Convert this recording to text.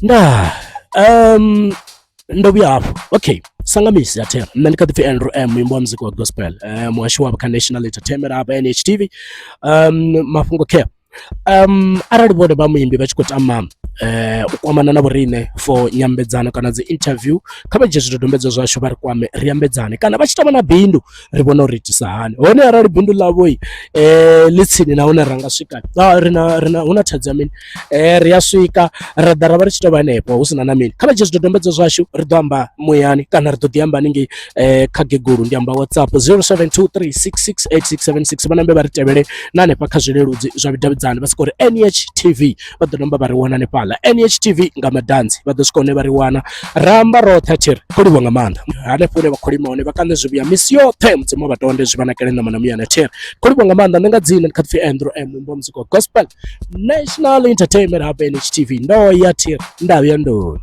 Ndaa ndo vhuya hafhu okay sangamisi ya thero nṋe ndi kha ḓi pfhi Andrew M muimbi wa muzika wa gospel muhasho wavho kha National Entertainment hafha NHTV. Mafhungo khe arali vhone vha muimbi vha tshi khou tama u kwamana na vhoriṋe for nyambedzano kana dzi interview kha vha dzhie zwidodombedzwa zwashu vha ri kwame ri ambedzane, kana vha tshi tama na bindu ri vhone uri itisa hani. Hone arali bindu ḽavho ḽi tsini na hune ra nga swika ri na ri na hu na thaidzo ya mini ri a swika ra ḓa ra vha ri tshi tou vha hanefho hu si na na mini. Kha vha dzhie zwidodombedzwa zwashu ri ḓo amba muyani kana ri ḓo ḓi amba haningei kha gigulu ndi amba WhatsApp 0723668676 vha nambe vha ri tevhele na hanefha kha zwileludzi zwa vhudavhidzani vha soko ri NHTV vha ḓo namba vha ri wana hanefhaḽa NHTV nga madanzi vha ḓo swika hune vha ri wana ra amba roṱhe a tshi ri khou livhuwa nga maanḓa hanefho hune vha khou lima hone vha kaṋe zwivhuya misi yoṱhe mudzimu vha tonde zwi vha nakele ṋama na muyani a tshi ri khou livhuwa nga maanḓa nṋe nga dzina ndi kha ḓipfi Andrew M muimbi wa muzika wa gospel National Entertainment hafha NHTV ndo ya thi ri nda vhuya ndoni.